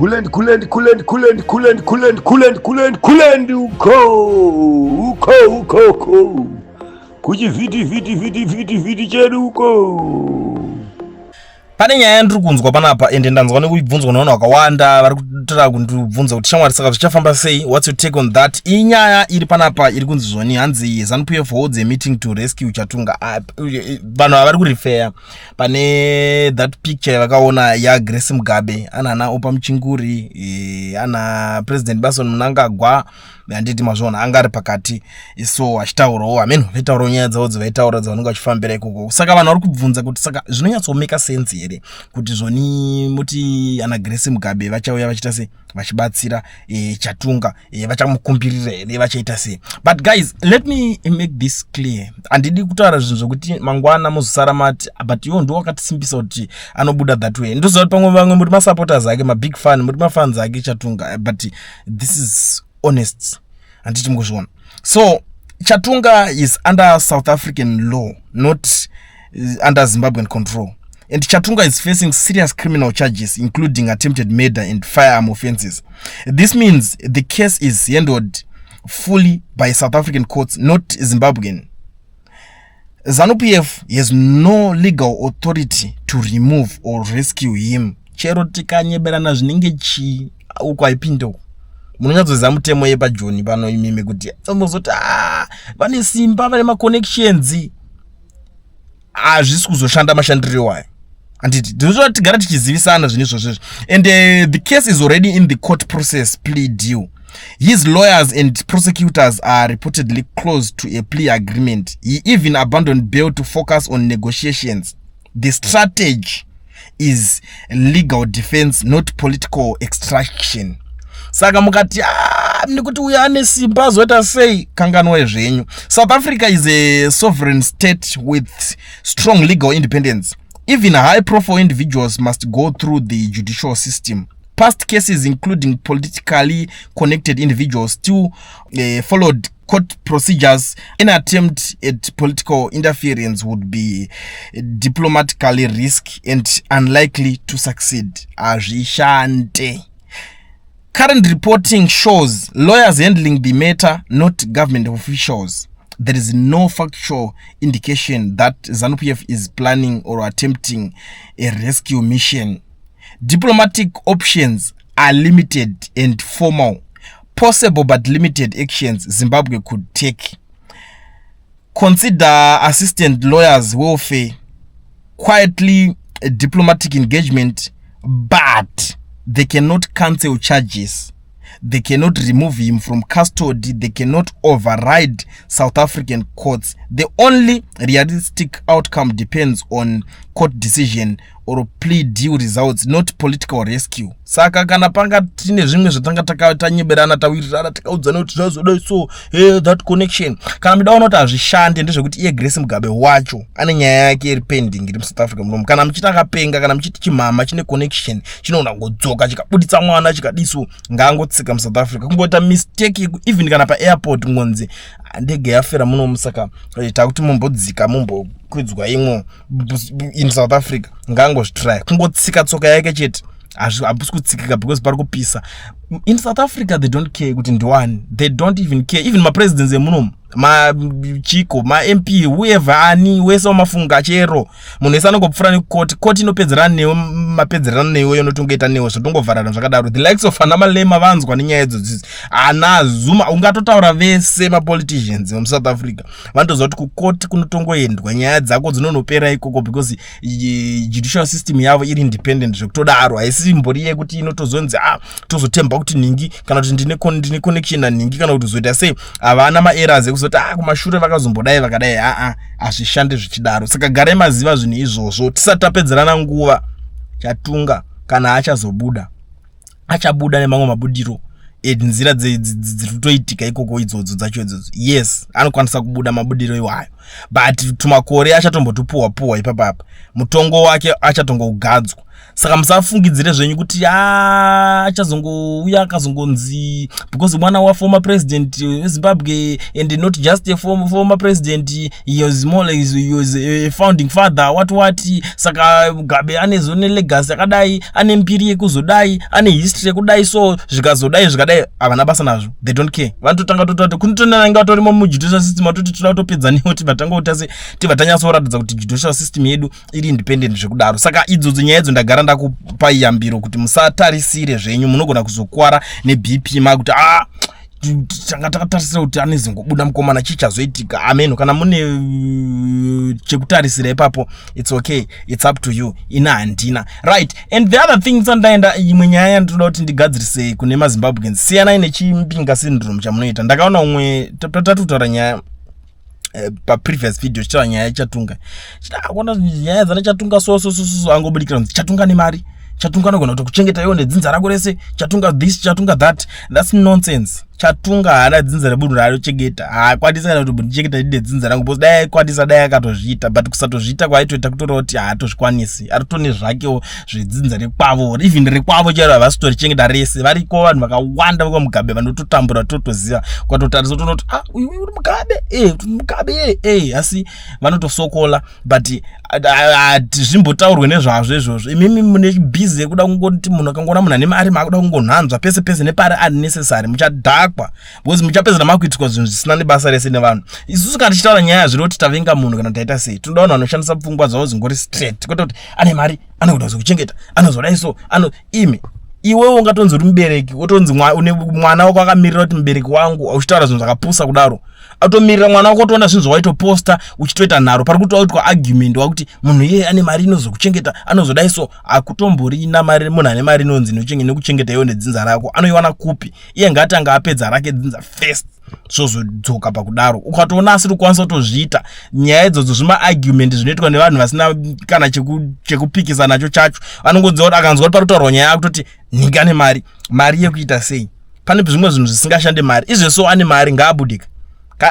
Kulend, kulend, kulend, kulend, kulend, kulend, kulend, kulend, kulend, uko, uko, uko, uko. Kuchivhiti, vhiti, vhiti, vhiti, vhiti chedu uko. Pane nyaya yandiri kunzwa panapa, ende ndanzwa nekubvunzwa nevanhu vakawanda vari kutora kundibvunza kuti, "Shamwari, saka zvichafamba sei? What's your take on that?" Iyi nyaya iri panapa iri kunzi zvoni, hanzi ZANU PF holds a meeting to rescue Chatunga. Ah, vanhu ava vari kurefer pane that picture yavakaona yaGrace Mugabe anana Oppah Muchinguri, ana President Emmerson Mnangagwa, handiti mazviona? Anga ari pakati, so achitaurawo, hameno vaitaurawo nyaya dzavo dzavaitaura dzavanenge vachifambira ikoko. Saka vanhu vari kubvunza kuti saka zvinonyatsomake sense here kuti zvoni muti ana Grace Mugabe vachauya vachiita sei, vachibatsira Chatunga, vachamukumbirira here, vachaita sei? But guys, let me make this clear. Handidi kutaura zvinhu zvokuti mangwana muzosara mati, "But iwo ndo wakatisimbisa kuti anobuda that way." Ndoziva kuti pamwe vamwe muri masupporters ake, mabig fan, muri mafans ake Chatunga, but this is honest, handiti mukuzviona? So Chatunga is under South African law, not under Zimbabwean control, and Chatunga is facing serious criminal charges, including attempted murder and firearm offenses. This means the case is handled fully by South African courts, not Zimbabwean. ZANU-PF has no legal authority to remove or rescue him. Chero tikanyeberana zvinenge chii, uko haipinde uko. Munonyatsoziva mutemo yepajoni pano imimi, kuti sambozoti, "Ah, vane simba, vane maconnections," hazvisi kuzoshanda mashandiro iwayo, handiti? Ndinotoda tigara tichizivisana zvinhu izvozvo. And the case is already in the court process, plea deal. His lawyers and prosecutors are reportedly close to a plea agreement. He even abandoned bail to focus on negotiations. The strategy is legal defense, not political extraction. Saka mukati, "Ah, nekuti uyo ane simba, azoita sei?" Kanganwai zvenyu. South Africa is a sovereign state with strong legal independence. Even high profile individuals must go through the judicial system. Past cases, including politically connected individuals, still followed court procedures. An attempt at political interference would be diplomatically risky and unlikely to succeed. Hazvishande. Current reporting shows lawyers handling the matter, not government officials. There is no factual indication that ZANU-PF is planning or attempting a rescue mission. Diplomatic options are limited and formal. Possible but limited actions Zimbabwe could take: consider assistant lawyers' welfare, quietly a diplomatic engagement, but they cannot cancel charges, they cannot remove him from custody, they cannot override South African courts. The only realistic outcome depends on court decision or plea deal results, not political rescue. Saka kana panga tine zvimwe zvatanga tanyeberana, tawirirana, tikaudzana kuti zvazodai, so hey, that connection, kana mudaona kuti hazvishande, ndezvekuti iye Grace Mugabe wacho ane nyaya yake iri pending iri muSouth Africa munomu. Kana muchiti akapenga, kana muchiti chimhama chine connection, chinoona ngodzoka chikabuditsa mwana chikadiso, ngaangotsika muSouth Africa. Kungoita mistake, even kana paairport, ngonzi ndege yafera munomu, saka takuti mumbodzika, mumbokwidzwa imwo in South Africa, ngaangozvitry kungotsika tsoka yake chete. Hapusi kutsikika because pari kupisa. In South Africa they don't care kuti ndiwani. They don't even care. Even mapresidents emunomu, machiko, maMP, whoever, ani wese wamafunga, chero munhu wese anongopfuura nekukoti. Koti inopedzerana newe, mapedzerana newe, yonotongoita newe, zvotongovharana zvakadaro. The likes of ana Malema vanzwa nenyaya idzodzidzi, ana Zuma, ungatotaura vese mapoliticians vemuSouth Africa vanotoziva kuti kukoti kunotongoendwa, nyaya dzako dzinonopera ikoko, because judicial system yavo iri independent zvekutodaro. Haisi mbori yekuti inotozonzi, "Ah, tozotemba kuti nhingi," kana kuti, "Ndine connection nanhingi," kana kuti zoita sei. Havana maerrors ekuzoti, "Ah, kumashure vakazombodai, vakadai." Aa, hazvishande zvichidaro. Saka garai maziva zvinhu izvozvo tisati tapedzerana nguva. Chatunga kana achazobuda, achabuda nemamwe mabudiro enzira dziri kutoitika ikoko idzodzo dzacho idzodzo. Yes, anokwanisa kubuda mabudiro iwayo, but tumakore achatombotupuhwa puhwa ipapapa, mutongo wake achatongogadzwa. Saka musafungidzire zvenyu kuti a achazongouya akazongonzi because mwana waformer president weZimbabwe, and not just a former president, he was more like he was a founding father, what what. Saka Mugabe anezone legacy yakadai, ane mbiri yekuzodai, ane history yekudai, so zvikazodai zvikadai, havana basa nazvo. They don't care. Vanototanga totati kunotonanga vatorimo mujudicial system, atoti toda kutopedza newo, tibva tangota se tibva tanyatsoratidza kuti judicial system yedu iri independent zvekudaro. Saka idzodzo nyaya idzo ndagara ndakupai yambiro kuti musatarisire zvenyu, munogona kuzokwara neBP makuti a ah, tanga takatarisira kuti anezongobuda mukomana, chichazoitika ameno. Kana mune chekutarisira ipapo, it's okay, it's up to you. Ina handina. Right, and the other thing, sandaenda imwe nyaya yandinoda kuti ndigadzirise kune maZimbabweans, siyanai nechimbinga syndrome chamunoita. Ndakaona umwe tatutaura nyaya paprevious video, chitaura nyaya yeChatunga, chitakuona nyaya dzana Chatunga, so so so so angobudikira kunzi Chatunga nemari, Chatunga anogona kutokuchengeta iwo nedzinza rako rese, Chatunga this, Chatunga that. That's nonsense. Chatunga haana dzinza rebunhu raanochengeta. Haakwanisi kana kuti ndichengeta ndine dzinza rangu, because dai aikwanisa dai akatozviita, but kusatozviita kwaaitoita kutora kuti haatozvikwanisi. Aritone zvakewo zvedzinza rekwavo, even rekwavo chairo havasitorichengeta rese. Variko vanhu vakawanda vekwaMugabe vanototambura, totoziva ukatotarisa utonoti, ah, uyu uri Mugabe, e Mugabe e, asi vanotosokola. But zvimbotaurwe nezvazvo izvozvo. Imimi mune busy yekuda kungoti munhu akangoona munhu ane mari, maakuda kungonhanzva pese pese nepari unnecessary. Muchadhakwa because muchapedzera makuitiswa zvinhu zvisina nebasa rese nevanhu. Isusu kana tichitaura nyaya zviri kuti tavenga munhu kana taita sei, tinoda vanhu vanoshandisa pfungwa dzavo dzingori straight, kwete kuti ane mari anokuda kuzokuchengeta, anozodai so ano. Imi iwewe ungatonzi uri mubereki, wotonzi mwana wako akamirira kuti mubereki wangu, uchitaura zvinhu zvakapusa kudaro, atomirira mwana wako, otoona zvinhu zvawaitoposta uchitoita nharo, pari kutoitwa argument wakuti munhu iyeye ane mari inozokuchengeta, anozodai so. Hakutomborina mari. Munhu ane mari inonzi nekuchengeta iwe nedzinza rako anoiwana kupi? Iye ngaatanga apedza rake dzinza first, zvozodzoka pakudaro. Ukatoona asiri kukwanisa kutozviita, nyaya idzodzo zvimaargument zvinoitwa nevanhu vasina kana chekupikisa nacho chacho. Vanongodziva kuti akanzwa kuti pari kutaurwa nyaya yakutoti nhingi ane mari, mari yekuita sei? Pane zvimwe zvinhu zvisingashande mari izveso. Ane mari ngaabudika,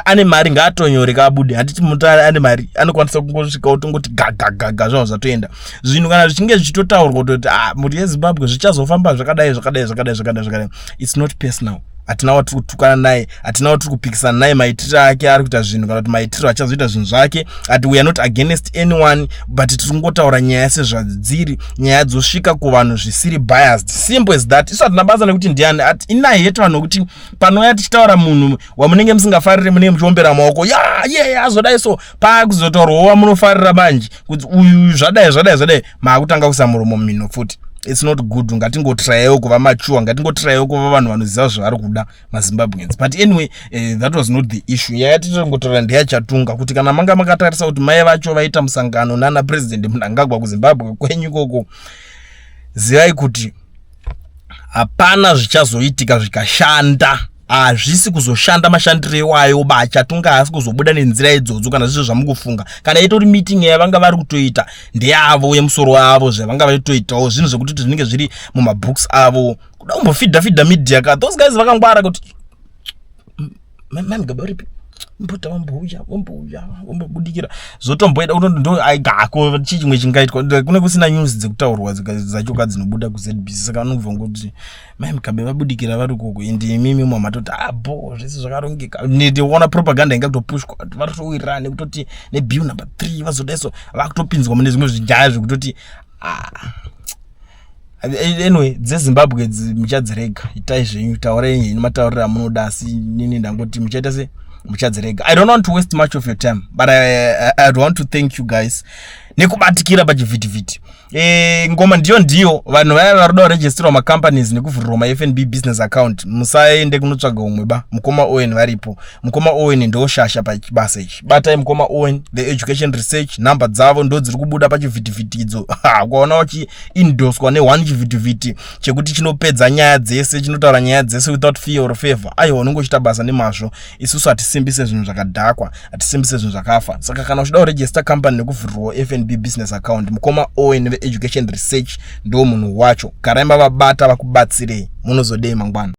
ane mari ngaatonyore kaabude. Handiti mutare ane mari anokwanisa kungosvika otongoti gagagaga, zvavo zvatoenda. Zvinhu kana zvichinge zvichitotaurwa kutoti, ah, mhuri yeZimbabwe, zvichazofamba zvakadai zvakadai zvakadai zvakadai zvakadai, it's not personal. Hatina watiri kutukana naye, hatina watiri kupikisana naye maitiro ake ari kuita zvinhu kana kuti maitiro achazoita zvinhu zvake. Ati we are not against anyone, but tiri kungotaura nyaya sezvadziri, nyaya dzosvika kuvanhu zvisiri biased, simple as that. Isu hatina basa nekuti ndiani. Inai yetu vanhu kuti panouya tichitaura munhu wamunenge musingafariri, munenge muchiombera maoko, ya ye azodai so. Paakuzotaurwawo wamunofarira manje kuti uyu zvadai zvadai zvadai, maakutanga kuisa muromo mumhino futi. It's not good. Ngatingotraiwo kuva mature, ngatingotraiwo kuva vanhu vanoziva zvavari kuda, maZimbabweans. But anyway, that was not the issue. Nyaya yatitongotaura ndeyaChatunga, kuti kana manga makatarisa kuti mai vacho vaita musangano nana President Mnangagwa kuZimbabwe kwenyu ikoko, zivai kuti hapana zvichazoitika zvikashanda. Hazvisi kuzoshanda mashandiro iwayo. BaChatunga haasi kuzobuda nenzira idzodzo kana zvizvo zvamukufunga. Kana itori meeting yavanga vari kutoita ndeyavo yemusoro wavo, zvavanga vaitoitawo zvinhu zvekuti zvinenge zviri mumabooks avo, kuda kumbofidha fidha media ka. Those guys vakangwara kuti mai Mugabe uripi, mbota vambouya, vombouya, vombobudikira, zvotomboenda ndo aigako. Chii chimwe chingaitwa? Kune kusina news dzekutaurwa dzacho ka dzinobuda kuZBC, saka vanobva ngoti mai Mugabe vabudikira vari koko, ende imimi mamatoti abo zvese zvakarongeka. Ndiona propaganda inga kutopushwa kuti vari kutowirirana nekutoti nebill number 3 vazodai so, vakutopinzwa mune zvimwe zvijaya zvekutoti, ah. Anyway, dzeZimbabwe muchadzirega, itai zvenyu, taurai henyu matauriro amunoda, asi nini ndangoti muchaita se muchadzirega. I don't want to waste much of your time, but I'd want to thank you guys nekubatikira pachivhitivhiti. Ngoma ndiyo ndiyo. Vanhu vaya vari kuda kuregisterwa macompanies nekuvhurirwa maFNB business account, musaende kunotsvaga umwe ba. Mukoma Owen varipo. Mukoma Owen ndoshasha pachibasa ichi. Batai mukoma Owen, the Education Research. Nhamba dzavo ndo dziri kubuda pachivhitivhiti idzo. Ukaona uchiindoswa ne1 chivhitivhiti chekuti chinopedza nyaya dzese, chinotaura nyaya dzese without fear or favor, aiwa, unenge uchiita basa nemazvo. Isusu hatisimbise zvinhu zvakadhakwa, hatisimbise zvinhu zvakafa. Saka kana uchida kuregister company nekuvhurirwawo FNB business account, mukoma Owen veEducation Research ndo munhu wacho. Garai mavabata vakubatsirei. Munozodei mangwana.